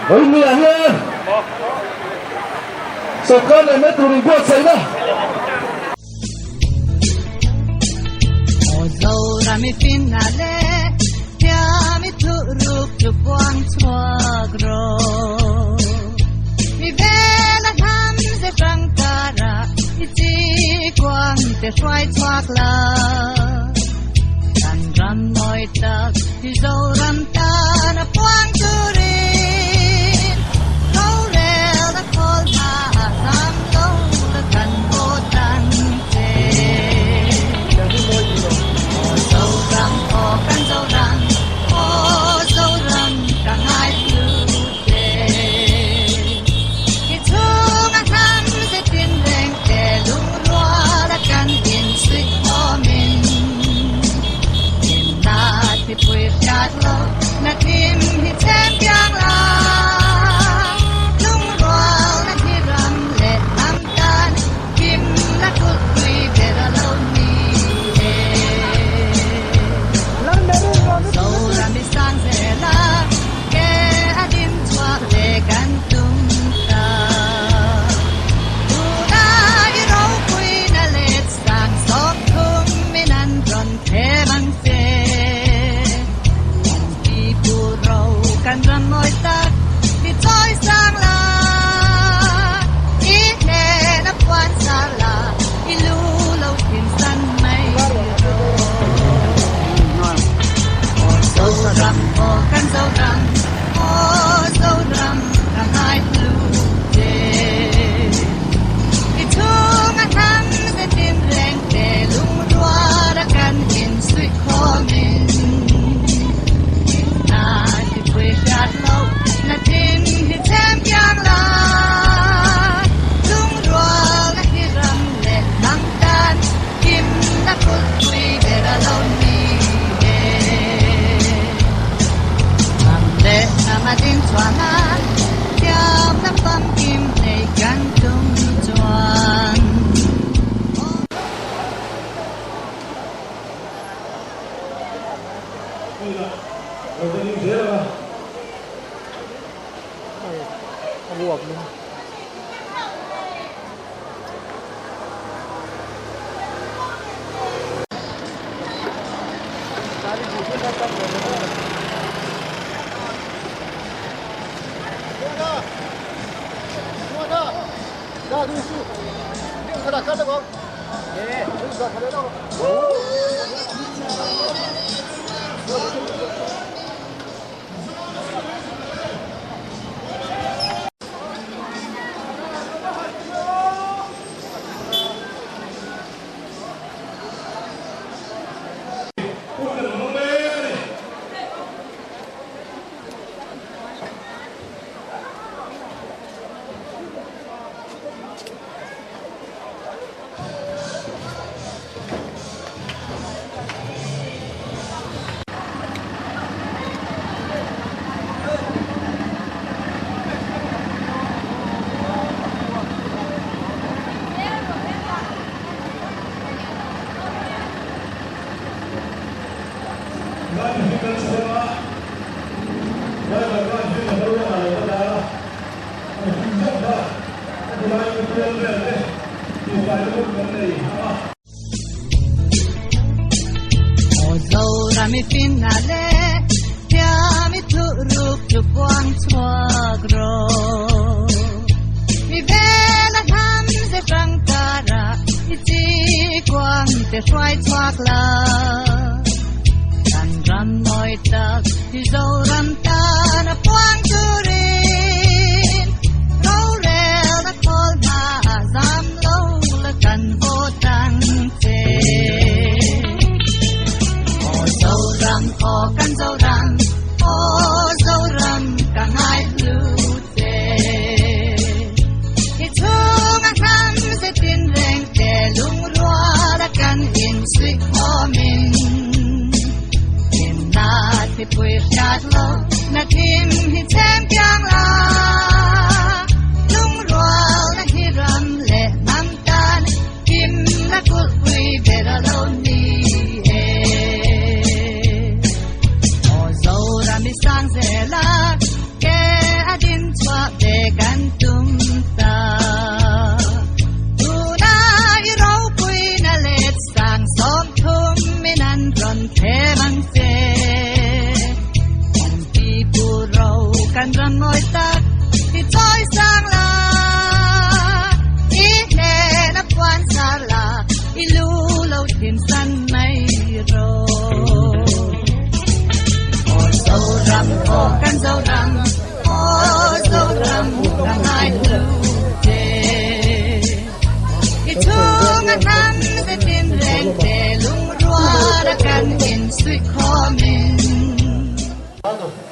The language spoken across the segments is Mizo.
Vawinia hian sawrkar leh mai tur inbuatsaihna.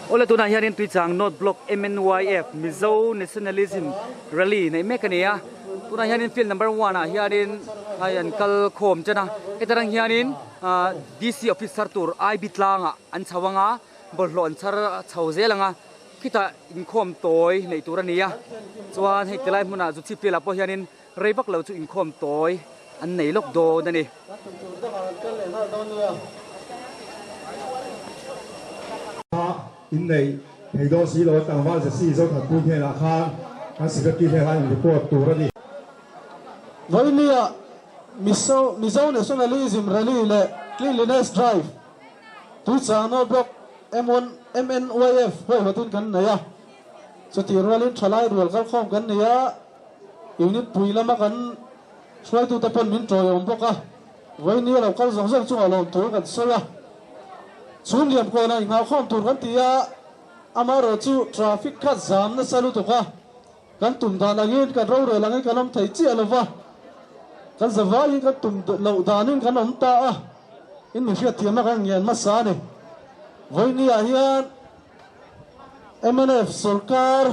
Awle tunah hianin Tuichang North Block MNYF Mizo Nationalism Rally neih mek a ni a tunah hianin field number one ah hianin hei an kal khawm chen a heta tang hianin ah DC officer tur IB tlangah an chho anga bawlhhlawh an chhar chho zel ang a khitah inkhawm tawi neih tur a ni a chuan hei tilai hmunah zu chhip velah pawh hianin rei vak lo chu inkhawm tawi an nei lawk dawn a ni. Innei thei dawn si lo tlangval Jesse Zothanpui hnenah khan kan secretary hnenah in report tur a ni. Vawinia Mizo Nationalism Rally leh Cleanliness Drive Tuichang North Block MNYF huaihawtin kan nei a, chutih rualin thalai rual kalkhawm kan nei a, unit pui lama kan hruaitute pawn min tawiawm bawk a, vawinia lo kal zawng zawng chungah lawmthu kan sawi a, chhung liam kawnah inghahkhawm tur kan ti a, amaherawhchu traffic kha zam nasa lutuk a. Kan tum dan angin kan rorel angin kan awm thei chiah lo va, kan zavaiin kan tum loh danin kan awm ta a, in mi hriatthiamna kan ngen hmasa a ni. Vawinia hian mnf sorkar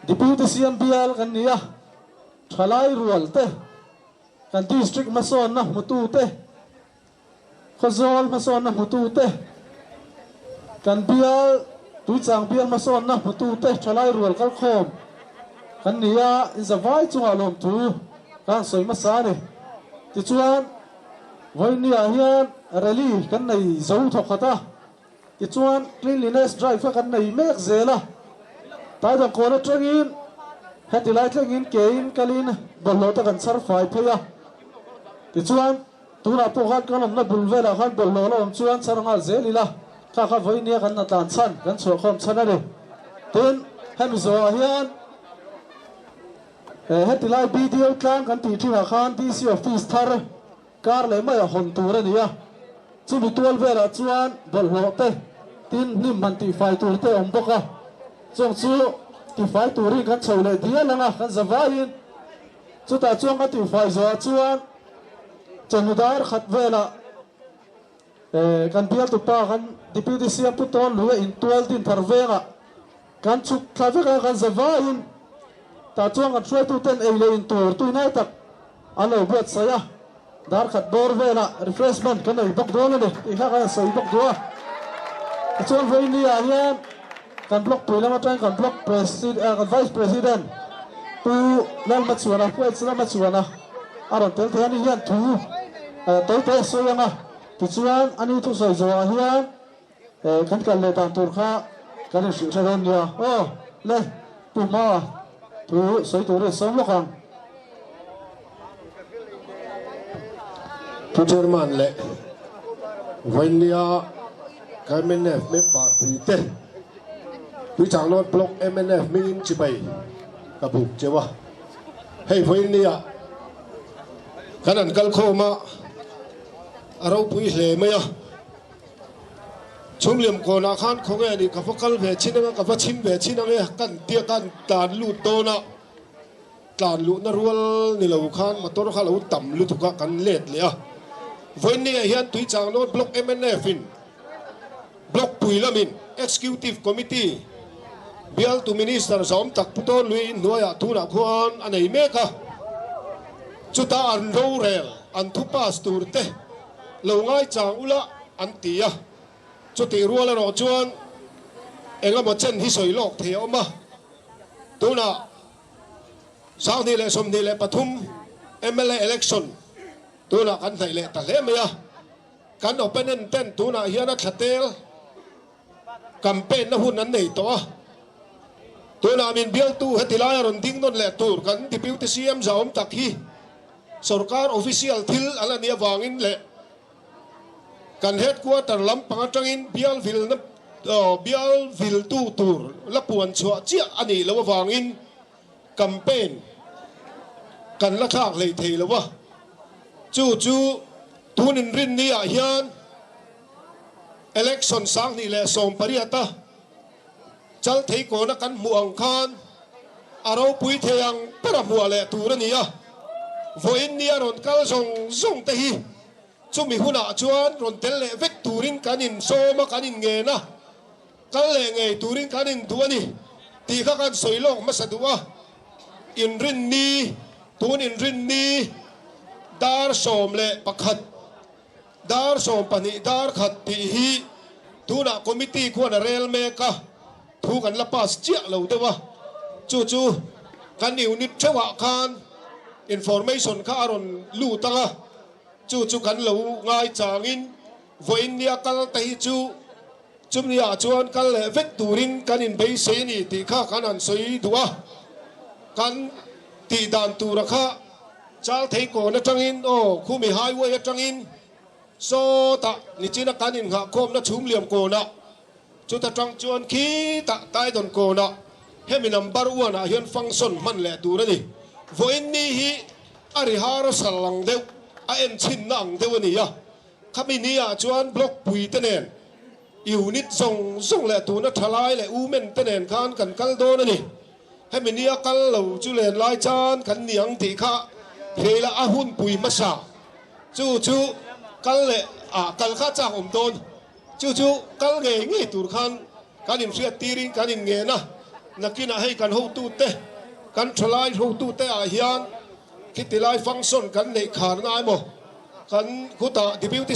Deputy CM bial kan ni a, thalai rual te, kan district hmasawnna hmutu te, Khawzawl hmasawnna hmutute, kan bial Tuichang bial hmasawnna hmutute thalai rual kalkhawm kan ni a, inzavai chungah lawmthu ka han sawi hmasa a ni. Tichuan, vawinia hian rally kan nei zo thawkhat a, tichuan cleanliness drive kha kan nei mek zel a, Taidangkawn atangin heti lai thlengin kein kalin bawlhhlawh te kan chhar fai phei a, tichuan, Tunah pawh khan kan awmna bul velah khan bawlhhlawh la awm chuan chhar nghal zel ila, kha kha vawinia kan hna tlan chhan, kan chhuah khawm chhan a ni. Tin, hemi zawhah hian. Heti lai BDO tlang kan tih thinah khan DC office thar kar leh maiah hawn tur a ni a, chumi tual velah chuan bawlhhlawh te, tin hnim han tihfai tur te a awm bawk a, chung chu tifai turin kan chho leh dial ang a, kan za vaiin chutah chuan kan tihfai zawhah chuan chawhnu dar khat velah kan bialtupa kan Deputy CM Pu Tawn Luia intual Dinthar vengah Kan chhuk thla vek a, kan za vaiin tah chuan kan hruaituten ei leh in tur tuinai tak an lo buatsaih a, dar khat bawr velah refreshment kan ei bawk dawn a ni tih kha kan sawi bawk duh a. Tichuan vawiin ah hian kan block pui lam atangin kan block president kan vice president Pu Lalmachuana Pu H Lalmachuana a rawn tel thei a, ani hian thu tawi tawi a sawi ang a, tichuan ani thusawi zawhah hian Kan kal leh dan tur kha kan inhrilh hre dawn nia. Aw le, Pu Hma thu sawi turin sawm lawk ang. Pu Chairman leh Vawinia ka mnf member puite Tuichanglawn Block mnf hmingin chibai ka buk cheu a. Hei Vawinia kan han kal khawm a, a ropui hle mai a. Chhungliam kawnah khan khawnge nih ka va kal ve chin anga ka va chhim ve chin ange kan tia khan tlan lut dawn a, tlan luhna rual ni lo khan motor kha lo tam lutuk a kan let leh a. Vawiinni ah hian Tuichanglawn Block mnf in Block pui lamin Executive Committee bialtu Minister zawm tak Pu Tawnlui inhnuaiah tunah khuan a nei mek a, chutah an rorel an thu pass tur te Lo ngaichang ula an ti a, chutih rual erawh chuan engemaw chen hi sawi lawk thei a awm a. Tunah 2023 mla election tunah kan hnaih leh ta hle mai a, kan opponent ten tunah hian a thla tel campaign na hun an nei tawh a. Tunah min bialtu heti laia rawn ding nawn leh tur kan Deputy CM zahawm tak hi Sorkar official thil a la nih avangin leh kan headquarter lampang atangin bial vilna bial viltu tur la puan chhuah chiah a nih loh avangin campaign kan la thlak hlei thei lo a. Chu chu tun inrinni ah hian election 2018 a Chalthei kawna kan hmuh ang khan a ropui thei ang ber a hmuah leh tur a ni a, vawiin nia rawn kal zawng zawng te hi chumi hunah chuan rawn tel leh vek turin kan insawm a, kan inngen a, kal leh ngei turin kan induh a ni tih kha kan sawi lawk hmasa duh a, inrinni, tun inrinni dar 11. Dar 12 dar khat tih hi tunah committee khuan a rel mek a, thu kan la pass chiah lo deuh a, chu chu kan unit theuhah khan information kha a rawn lut ang a, chu chu kan lo ngaichangin vawiin nia kal te hi chu chumniah chuan kal leh vek turin kan inbeisei a ni tih kha kan han sawi duh a, kan tih dan tura kha. Chalthei kawn atangin aw Khumi Highway atangin sawtah nichina kan innghahkhawmna chhumliam kawnah chuta tang chuan khitah Taidon kawnah hemi number one ah hian function hman leh tur a ni. Vawiin ni hi a ri har sal ang deuh, a enchhinna ang deuh a ni a, khami ni ah chuan block pui te nen unit zawng zawng leh tuna thalai leh women te nen khan kan kal dawn a ni. Hemi nia kal lo chu len lai chan kan ni ang tih kha hreila a hun pui hmasa. Chu chu kal leh ah kal kha chak awm dawn. Chu chu kal ngei ngei tur khan kan inhriat tirin kan inngen a, nakinah hei kan hotute, kan thalai hotute ah hian khiti lai function kan neih kharna emaw kan khutah Deputy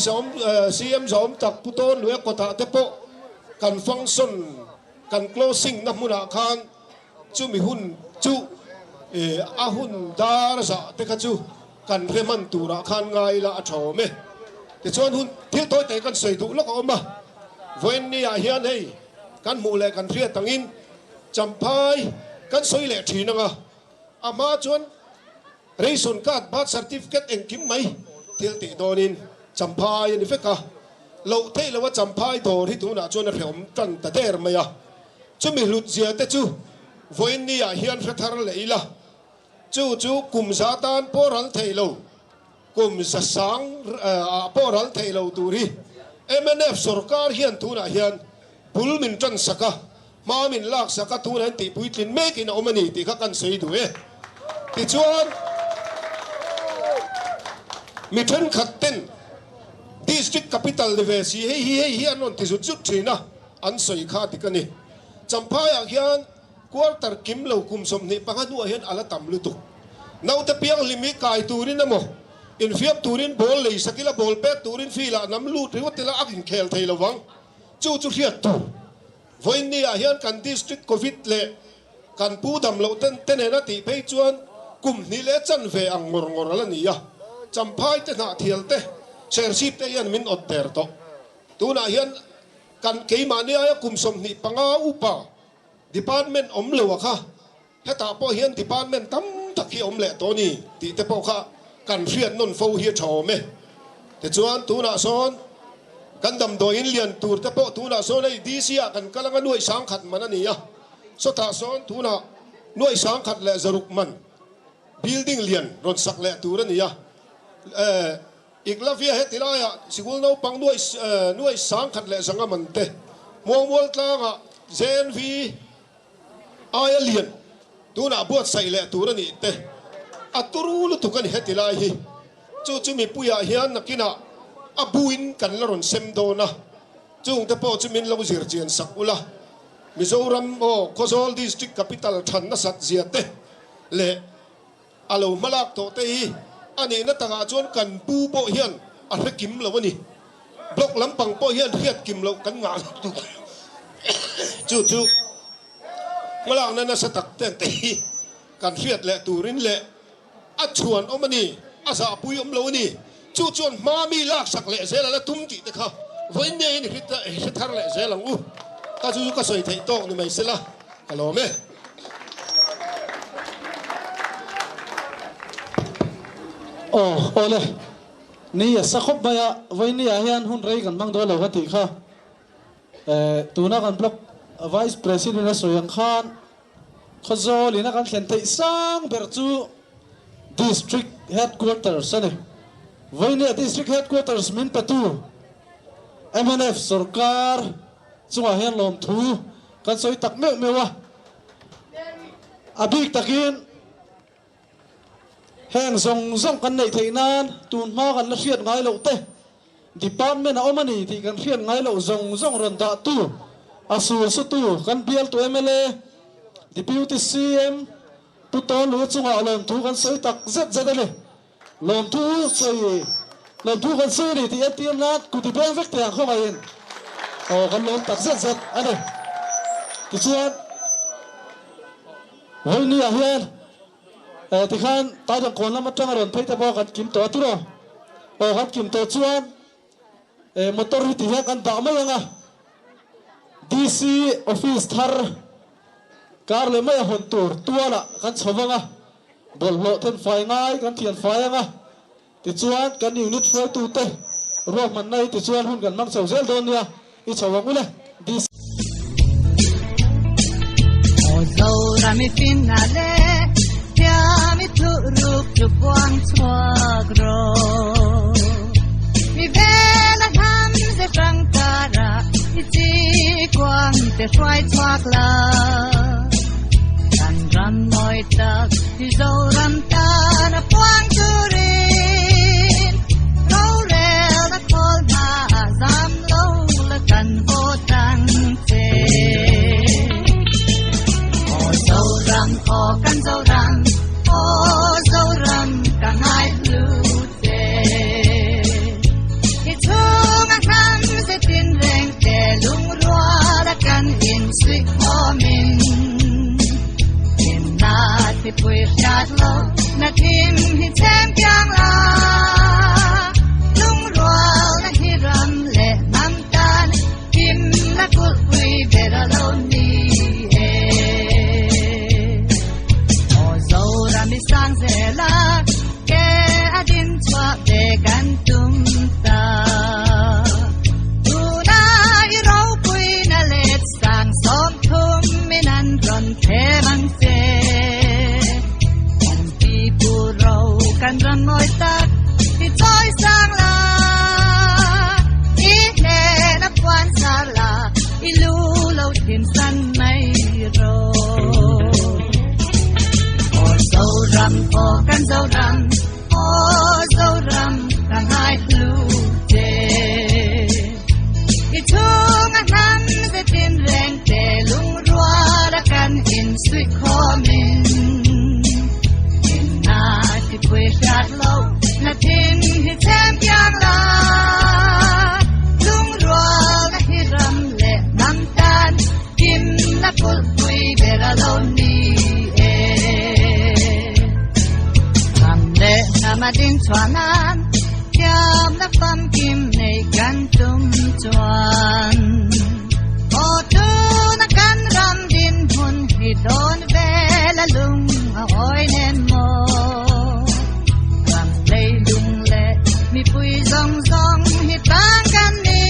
CM zawm tak Pu Tawn Luia kawtah te pawh kan function Kan closing na hmunah khan chumi hun chu a hun dar zah te kha chu kan hre hman turah khan ngai ila a tha awm e. Tichuan hun thil tawi te kan sawi duh lawk a awm a, vawiin ni ah hian hei kan hmuh leh kan hriat angin Champhai kan sawi leh thin ang a, a hma chuan Ration card, birth certificate engkim mai thil tih dawnin Champhai a ni vek a, loh theih loha Champhai dawr hi tunah chuan a hrehawm tan ta der mai a, chumi hlut zia te chu vawiin ni ah hian hre thar leh ila. Chu chu kum za tan pawh ral thei lo, kum za sang ah pawh ral thei lo tur hi mnf sorkar hian tunah hian bul min tan sak a, hma min lak sak a, tunah hian tihpuitlin mekin a awm a ni tih kha kan sawi duh e. Tichuan, mi thenkhat ten District Capital ni ve si hei hi hei hi an rawn ti zut zut thin a, an sawi kha dik a ni. Champhaiah hian Quarter kim lo kum 25 hnuah hian a la tam lutuk. Naute pianghlim hi kai turin emaw, infiam turin ball lei sak ila ball pek turin field ah nam lut ringawt ila a inkhel thei lo vang. Chu chu hriat tur. Vawiinni ah hian kan District Covid leh kan pu dam loh ten te nena tih phei chuan kum hnih leh chanve ang ngawr ngawr a la ni a. Champhai te hnahthial te, Serchhip te hian min awt der tawh. Tunah hian kan keimahni aia kum 25 upa Department awm lo a kha, hetah pawh hian department tam tak hi awm leh tawh a ni tih te pawh kha kan hriat nawn fo hi a tha awm e. Tichuan tunah sawn kan damdawiin lian tur te pawh tunah sawn hei DC ah kan kal anga nuaih sangkhat man a ni a, sawtah sawn tunah nuaih sangkhat leh zaruk man building lian rawn sak leh tur a ni a. Iklavia heti laiah sikul naupang nuai nuai sangkhat leh zanga man te, Muangmual tlangah JNV aia lian tunah buatsaih leh tur a nih te a turu lutuk a ni heti lai hi. Chu chu mipuiah hian nakinah a buin kan la rawn sem dawn a, chungte pawh chu min lo zir chian sak ula. Mizoram aw Khawzawl District Capital than nasat zia te leh A lo hmalak tawh te hi a nihna takah chuan kan pu pawh hian a hre kim lo a ni. Block lampang pawh hian hriat kim loh kan ngah lo tuk. Chu chu hmalakna nasa tak ten te hi kan hriat leh turin leh a chhuan awm a ni, a zahpui awm lo a ni. Chu chuan hma mi laksak leh zel a la tum tih te kha vawiin ngeiin i hre thar leh zel ang u. Ka chu chu ka sawi theih tawk ni mai sela ka lawm e. Aw awle, ni a sa khawp mai a, vawiin ah hian hun rei kan hmang dawn lo ka tih kha. Tuna kan block Vice President a sawi ang khan Khawzawl ina kan thlen theih sang ber chu District Headquarters a ni. Vawinia District Headquarters min petu mnf sorkar chungah hian lawmthu kan sawi tak meuh meuh a. A bik takin heng zawng zawng kan neih theih nan tun hma kan la hriat ngai loh te Department a awm a ni tih kan hriat ngai loh zawng zawng rawn dahtu, a sur sutu kan bialtu mla, Deputy CM Pu Tawlu chungah lawmthu kan sawi tak zet zet a ni. Lawmthu sawi, lawmthu kan sawi a ni tih entir nan kut i beng vek thei ang khawngaihin aw kan lawm tak zet zet a ni. Tichuan, vawinia hian Eh tikhan Taidang kawn lam atanga rawn phei te pawh kan kim tawh a tiraw? Aw kan kim tawh chuan eh motor hi ti hian kan dah mai ang a, DC office thar kar leh mai a hawn tur tualah kan chho vang a, bawlhhlawh then fai ngai kan thian fai ang a, tichuan kan unit hruaitute ruahmanna hi tichuan hun kan hmang chho zel dawn nia, i chho ang ule DC. in suihkhawmin Hlimna thlipui hriat loh na thim hi chhem kiang la Lungrualna hi ram leh hnam tan himna kulhpui ber a lo ni e. Ram leh hnam a ding chhuah nan thiamna famkim nei kan tum chuan Aw tuna kan ram dinhmun hi dawn vel a lung a awi nen maw? Ram leilung leh mipui zawng zawng hi tlang kan ni.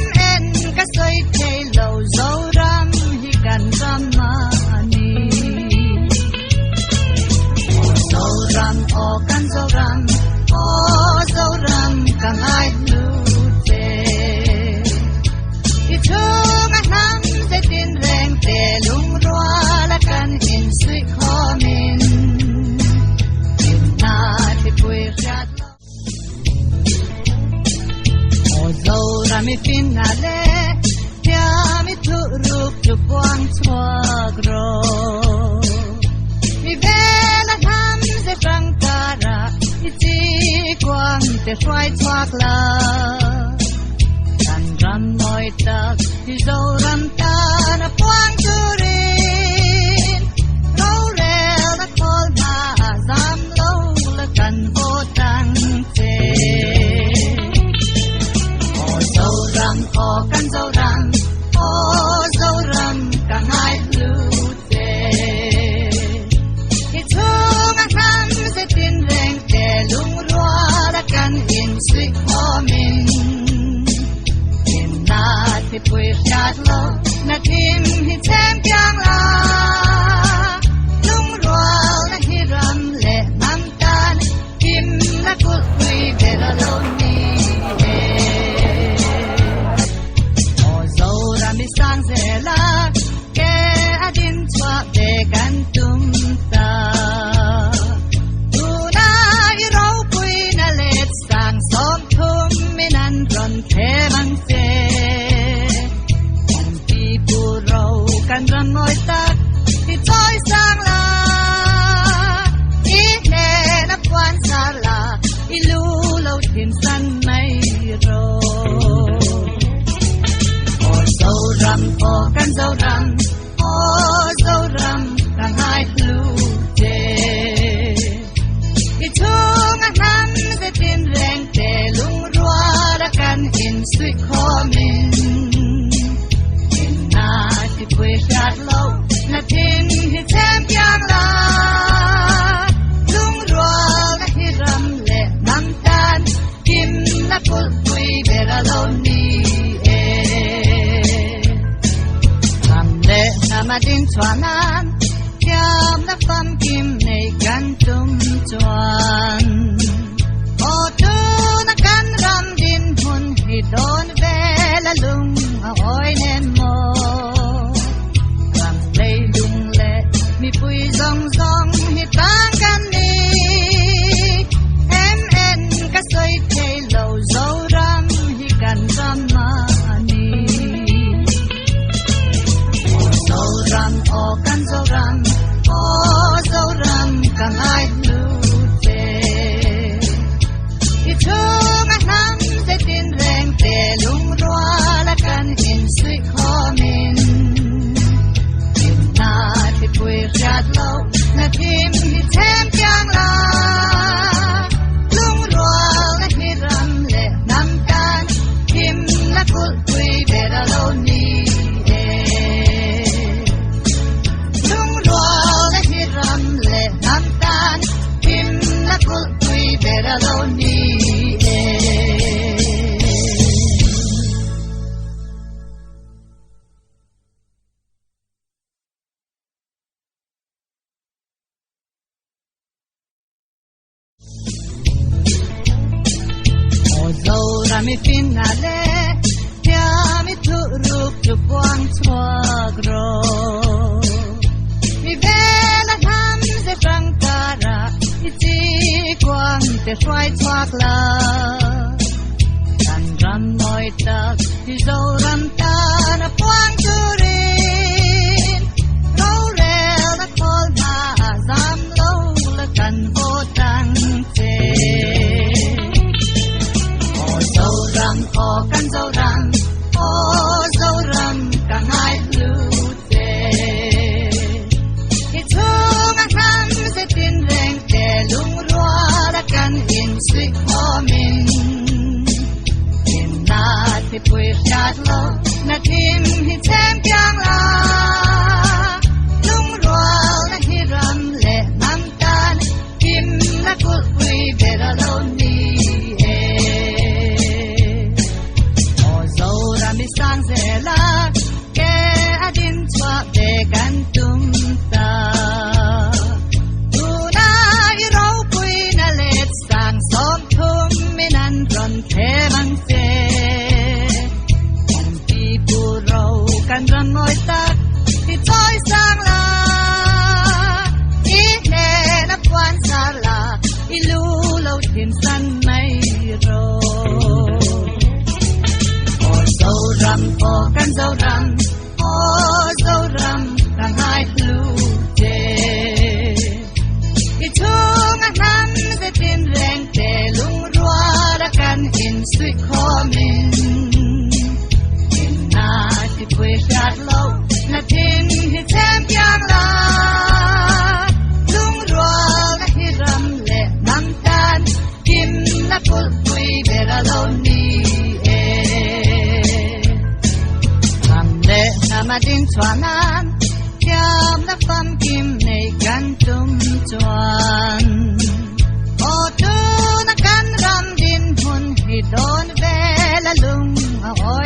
MN ka sawi thei lo Zoram hi kan ram a ni. Aw Zoram, aw kan Zoram, aw Zoram ka ngai hlu che. I chhunga hnam zetin reng te lungrual a kan insuihkhawmin hlimna thlipui hriat lo. Aw Zoram i finna leh thiam i thuh ruk chu puang chhuak rawh. Mi vela hnam ze hrang karah i chi kuang te hruai chhuak la. Kan ram mawi tak hi Zoram tan a puang turin rorelna khawl hmaah zam lo la kan vote ang che. Aw Zoram, aw kan Zoram, aw Zoram ka ngai hlu che. I chhunga hnam zetin reng te lungrual a kan insuihkhawmin hlimna thlipui hriat lo na thim hi chhem kiang la. Lungrualna hi ram leh hnam tan himna kulhpui ber a lo ni e. Aw Zoram i sang zel a, ke a din chhuah ve kan tum ta. Tuna i ropuina let sang sawmthum min an rawn thlem ang che. Kan pi pu ro kan ram mawi tak i chawi sang la, i hnena puan sar la, i lu lo thin san mai rawh. Aw Zoram, aw kan Zoram, aw Zoram ka ngai hlu che. I chhunga hnam zetin reng te lungrual a kan insuihkhawmin hlimna thlipui hriat loh na thin hi chhem kiang la. Lungrualna hi ram leh hnam tan himna kulhpui ber a lo ni e. Ram leh hnam a ding chhuah nan thiamna famkim nei kan tum chuan aw tuna kan ram dinhmun hi dawn vel a lung a awi nen maw? Ram leilung leh mipui zawng zawng hi tlang kan ni. MN ka sawi thei lo Zoram hi kan ram a ni. Aw Zoram, aw kan Zoram, aw Zoram ka ngai hlu che. I chhunga hnam zetin reng te lungrual a kan insuihkhawmin hlimna thlipui hriat loh na thim hi chhem kiang la. Lungrualna hi ram leh hnam tan himna kulhpui ber a lo ni e. Lungrualna hi ram leh hnam tan himna kulhpui ber a lo ni e. Aw Zoram i finna leh thiam i thuh ruk chu puang chhuak rawh. Mi vela hnam ze hrang karah i chi kuang te hruai chhuak la. Kan ram mawi tak hi Zoram tan a puang turin. Rama din chuanan thiamna famkim nei kan tum chuan Aw tuna kan ram dinhmun hi dawn vel a lung a awi.